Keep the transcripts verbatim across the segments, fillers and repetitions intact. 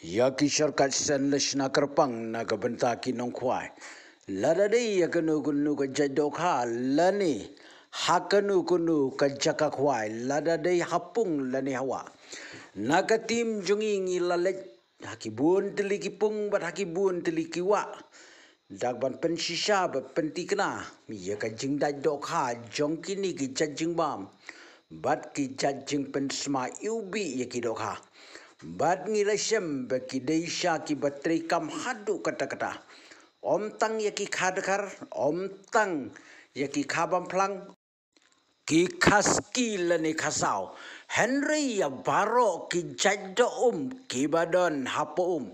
Ïa ki shortcut sen la shna kyrpang na ka bynta ki nongkhwai. Lada dei ïa kano kano ka jait dohkha lane ha kano kano ka jaka khwai, lada dei ha pung lane ha wah. Na ka team jong ngi ngi la leit ha ki bun tylli ki pung bad ha ki bun tylli ki wah. Dak ban pynshisha bad pynthikna ïa ka jingdait dohkha jong kine ki jait jingbam bad ki jait jingpynsma iwbih ïa ki dohkha. Bad ngi la shem ba ki dei sha kiba treikam haduh katta katta. Ym tang ïa ki kha dkhar, ym tang ïa ki kha bamphlang, ki kha ski lane kha saw. Hynrei ïa baroh ki jait doh um kiba don hapoh um.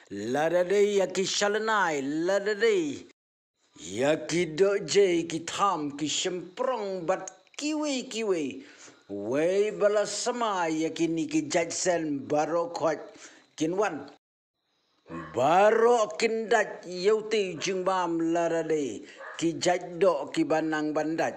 Lada dei ïa ki shalynai, lada dei ïa ki dohjei, ki tham, ki shymprong bad kiwei kiwei. Wei ba la sma ïa kine ki jait sen baroh khoit kin wan. Baroh kin dait ïa utei u jingbam lada dei ki jait doh kiba nang ban dait.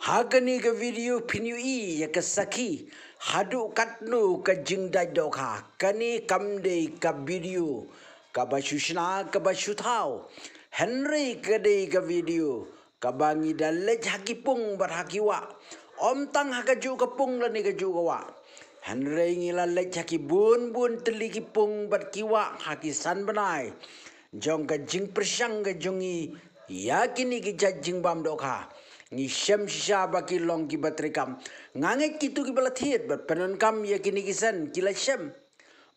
Ha kane ka video phin ïohi ïa ka sakhi haduh katno ka jingdait dohkha. Kane kam dei ka video kaba shu shna kaba shu thaw. Hynrei ka dei ka video kaba ngi da leit ha ki pung bad ha ki wah. Ym tang ha kajuh ka pung lane kajuh ka wah. Hynrei ngi la leit ha ki bun bun tylli ki pung bad ki wah ha ki san bnai jong ka jingpyrshang ka jong ngi ïa kine ki jait jingbam dohkha. Ngi shem shisha ba ki long kiba treikam. Nga ngeit kito kiba la thied bad pyndonkam ïa kine ki sen ki la shem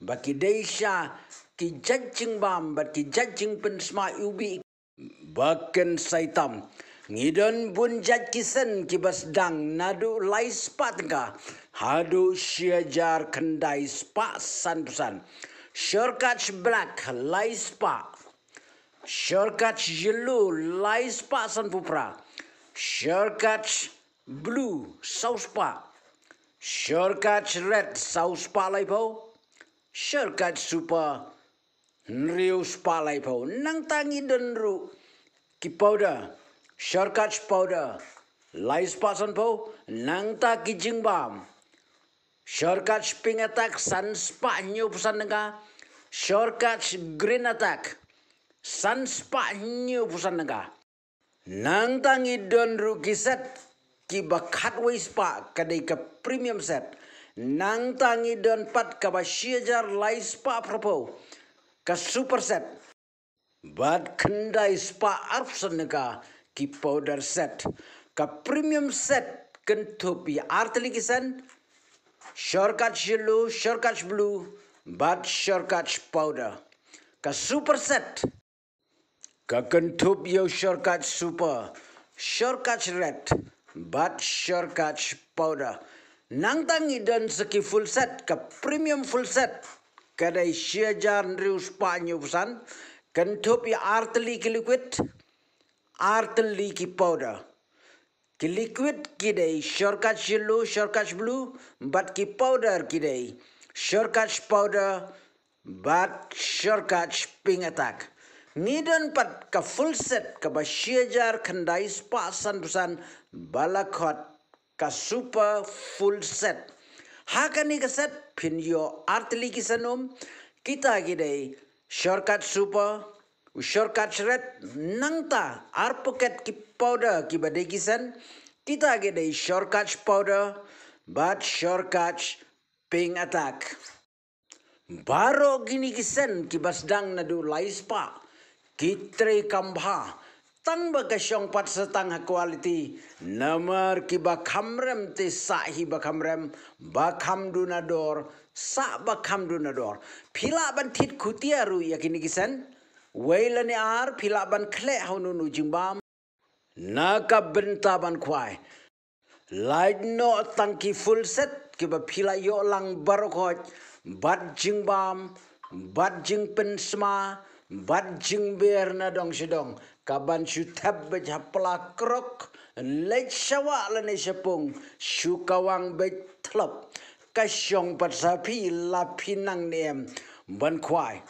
ba ki dei sha ki jait jingbam bad ki jait jingpynsma iwbih ba kin sa ïatam. Ngi don bun jait ki sen kiba sdang naduh lai spah tyngka haduh shi hajar khyndai spah sanphew san. Shortcut black lai spah. Shortcut yellow lai spah sanphew phra. Shortcut blue saw spah. Shortcut red saw spah laiphew. Shortcut super hynriew spah laiphew. Nangta ngi don ruh ki powder. Shortcut powder lai spah sanphew. Nangta ki jingbam. Shortcut pink attack san spah hynñiewphew san tyngka. Shortcut green attack san spah hynñiewphew san tyngka. Nangta ngi don ruh ki set kiba khatwei spah ka dei ka premium set. Nangta ngi don pat kaba shi hajar lai spah phraphew ka super set. Bad khyndai spah arphew san tyngka ki powder set. Ka premium set kynthup ïa artylli ki sen, shortcut yellow, shortcut blue bad shortcut powder. Ka super set ka kynthup ïa u shortcut super, shortcut red bad shortcut powder. Nangta ngi don sa ki full set, ka premium full set ka dei shi hajar hynriew spah hynñiewphew san, kynthup ïa artylli ki liquid, artylli ki powder. Ki liquid ki dei shortcut yellow, shortcut blue bad ki powder ki dei shortcut powder bad shortcut pink attack. Ngi don pat ka full set kaba shi hajar khyndai spah sanphew san ba la khot ka super full set. Ha kane ka set phin ïoh artylli ki sen um, kita ki dei shortcut super, u shortcut red, nangta ar paket ki powder kiba dei ki sen, kita ki dei shortcut powder bad shortcut pink attack. Baroh kine ki sen kiba sdang naduh lai spah ki treikam bha. Tang ba ka shong pat sa tang ha quality, namar kiba kham rem te sah hi ba kham rem, ba kham duna dor sah ba kham duna dor. Phi lah ban thied khutia ruh ïa kine ki sen, wei lane ar, phi lah ban khleh ha uno uno u jingbam na ka bynta ban khwai. Lait noh tang ki full set kiba phi la ïoh lang baroh khoit, bad jingbam, bad jingpynsma, bad jingber na dong sha dong, ka ban shu thep beit ha pla krok, leit sha wah lane sha pung, shu kawang beit thlop. Ka shong pat sa phi la phi nang ne em ban khwai.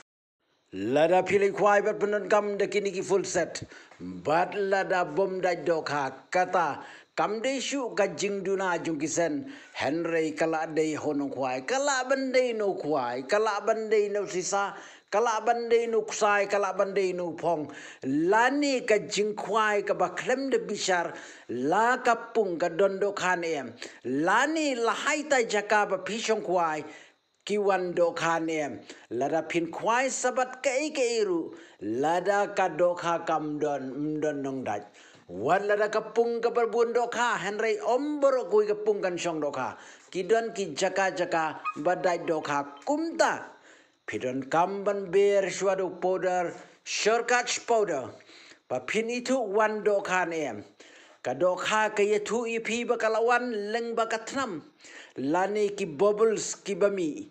Lada phi leit khwai bad pyndonkam da kine ki full set, bad lada bym dait dohkha, kata Kam dei shuh ka jingduna jong ki sen, hynrei ka lah dei ha u nongkhwai, ka lah ban dei na u khwai, ka lah ban dei na u sisa, ka lah ban dei na u ksai, ka lah ban dei na u phong. Lane ka jingkhwai kaba khlem da bishar, la ka pung ka don dohkha ne em. Lane la ha ita jaka ba phi shong khwai, ki wan dohkha ne em. Lada phin khwai sabat kaei kaei ruh, lada ka dohkha kam don, ym don nongdait. Wat lada ka pung kaba bun dohkha, hynrei ym baroh kawei ka pung kan shong dohkha. Ki don ki jaka jaka ba dait dohkha. Kumta phi donkam ban ber shuwa da u powder, Sure Catch powder, ba phin ithuh wan dohkha ne em. Ka dohkha ka ïathuh ïa phi ba ka la wan lyngba ka thnam, lane ki bubbles kiba mih.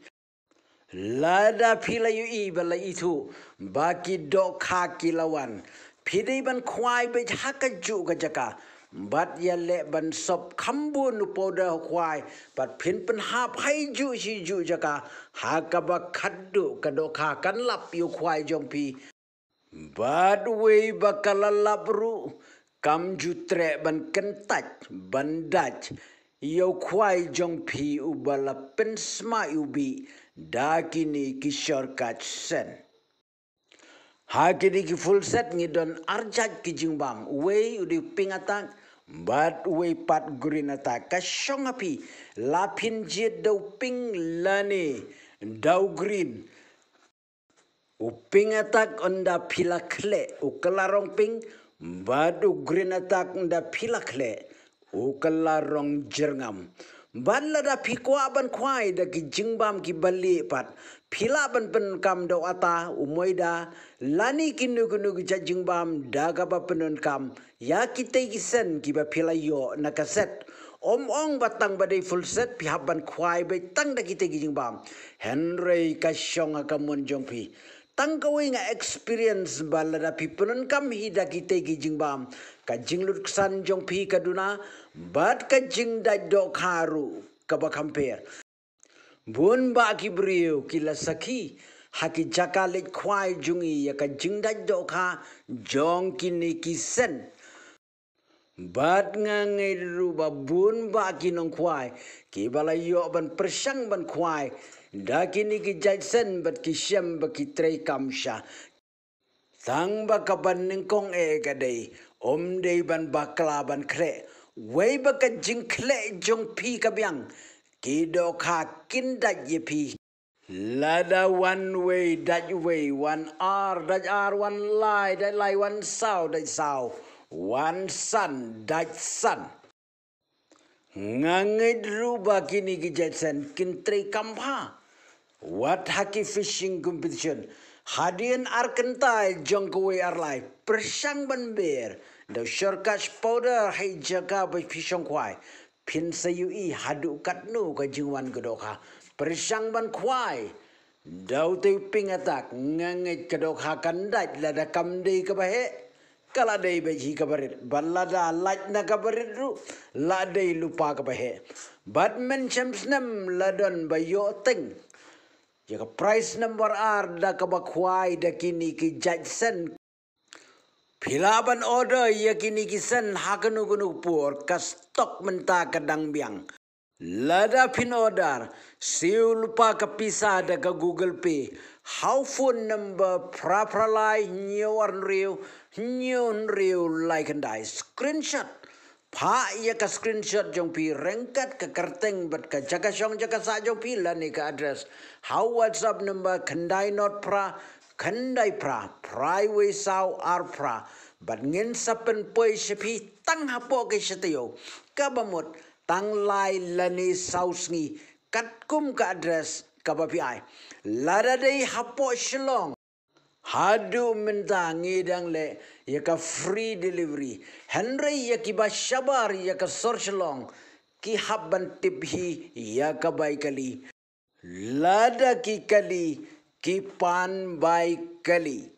Lada phi la ïohi ba la ithuh ba ki dohkha ki la wan, phi dei ban khwai beit ha kajuh ka jaka. Bad ïaleh ban sop kham bun u powder ha u khwai, bad phin pynhap ha ijuh shi ijuh jaka, ha kaba khatduh ka dohkha kan lap ïa u khwai jong phi. Bad uwei ba ka la lap ruh, kam ju treh ban kyntait, ban dait ïa u khwai jong phi uba la pynsma ïa u bih da kine ki Sure Catch sen. Ha kine ki full set ngi don ar jait ki jingbam, uwei u dei u pink attack, bad uwei pat green attack. Ka shong ha phi, la phin jied da u pink lane da u green. U pink attack ynda phi la khleh, u kylla rong pink, bad u green attack ynda phi la khleh, u kylla rong jyrngam. Bad lada phi kwah ban khwai da ki jingbam kiba lieh pat, phi lah ban pyndonkam da u ata, u moida, lane kino kino ki jait jingbam da kaba pyndonkam ïa kitei ki sen kiba phi la ïoh na ka set. Ym ong ba tang ba dei full set phi hap ban khwai beit tang da kitei ki jingbam, hynrei ka shong ha ka mon jong phi. Tang kawei nga experience ba lada phi pyndonkam hi da kitei ki jingbam, ka jinglut ksan jong phi ka duna, bad ka jingdait dohkha ruh kaba kham pher. Bun bah ki briew ki la sakhi ha ki jaka leit khwai jong ngi ïa ka jingdait dohkha jong kine ki sen. Bad nga ngeit ruh ba bun bah ki nongkhwai kiba la ïoh ban pyrshang ban khwai da kine ki jait sen bad ki shem ba ki trei kam sha. Tang ba kaba nyngkong eh ka dei, ym dei ban bakla ban khleh. Wei ba ka jingkhleh jong phi ka biang, ki dohkha kin dait ïa phi. Lada wan wei dait wei, wan ar dait ar, wan lai dait lai, wan saw dait saw, wan san dait san. Nga ngeit ruh ba kine ki jait sen kin trei kam bha. Wat ha ki fishing competition, hadien ar kynta jong kawei ar lai, pyrshang ban ber da u Sure Catch powder ha i jaka ba phi shong khwai. Phin sa ïohi haduh katno ka jingwan ka dohkha. Pyrshang ban khwai da utei u pink attack, nga ngeit ka dohkha kan dait. Lada kam dei kaba heh, ka la dei beit hi kaba rit. Bad lada lait na kaba rit ruh, la dei lypa kaba heh. Bad mynshem snem la don ba ïoh teng ïa ka prize number ar da kaba khwai da kine ki jait sen. Phi lah ban order ïa kine ki sen ha kano kano ka por, ka stock mynta ka dang biang. Lada phin order, siew lypa ka pisa da ka Google Pay ha u phone number phra phra lai hynñiew ar hynriew hynñiew hynriew lai khyndai. Screenshot, phah ïa ka screenshot jong phi ryngkat ka kyrteng bad ka jaka shong jaka sah jong phi lane ka address ha u WhatsApp number khyndai not phra khyndai phra phra wei saw ar phra. Bad ngin sa pynpoi sha phi tang hapoh ka shi taïew, kaba mut tang lai lane saw sngi, katkum ka address kaba phi ai. Lada dei hapoh Shillong, haduh mynta ngi dang leh ïa ka free delivery, hynrei ïa kiba shabar ïa ka sor Shillong, ki hap ban tip hi ïa ka bai kali. Lada ki kali, ki pan bai kali.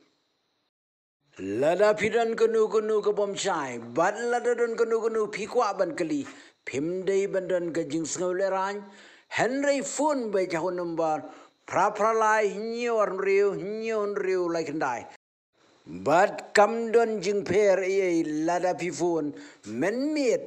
Lada phi don kano kano ka bym shai, bad lada don kano kano phi kwah ban kali, phim dei ban don ka jingsngew lehraiñ, hynrei phone beit ha u number phra phra lai hynñiew ar hynriew hynñiew hynriew lai khyndai. Bad kam don jingpher ei ei lada phi phone mynmiet.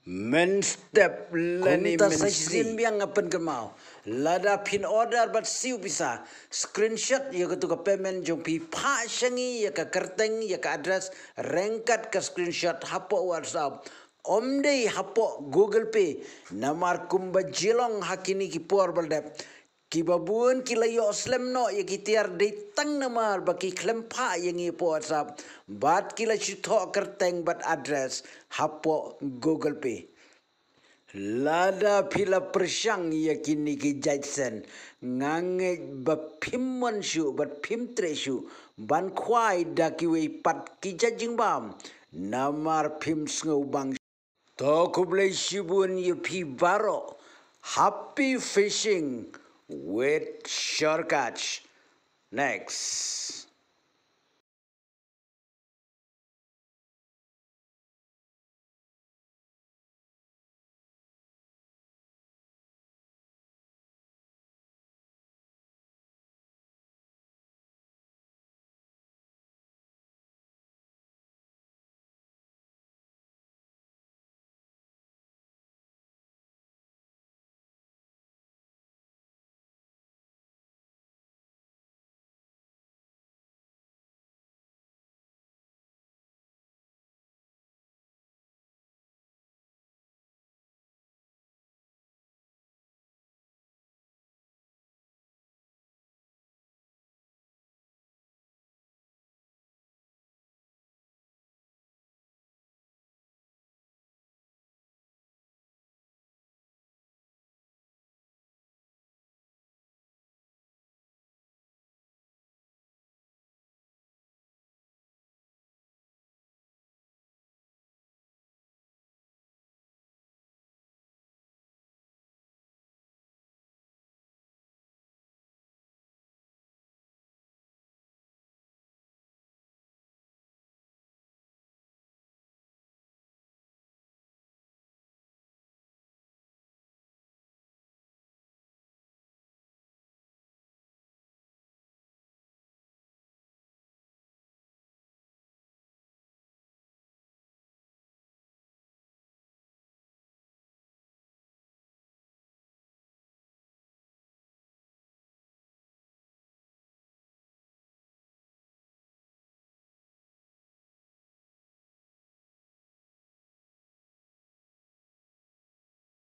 Mynstep lane mynsi. Kumta sa shisien biang nga pynkynmaw, lada phin order bad siew pisa, screenshot ïa katu ka payment jong phi, phah sha ngi ïa ka kyrteng, ïa ka address ryngkat ka screenshot hapoh WhatsApp. Ym dei hapoh Google Pay, namar kumba jia long ha kine ki por ba la dep, kiba bun ki la ïoh slem noh ïa ki tiar dei tang namar ba ki khlem phah ïa ngi hapoh WhatsApp bad ki la shu thoh kyrteng bad address hapoh Google Pay. Lada phi la pyrshang ïa kine ki jait sien, nga ngeit ba phim mon shuh bad phim treh shuh ban khwai da kiwei pat ki jait jingbam, namar phim sngew bang. To khublei shibun ïa phi baroh. Happy fishing with Shortcatch. Next.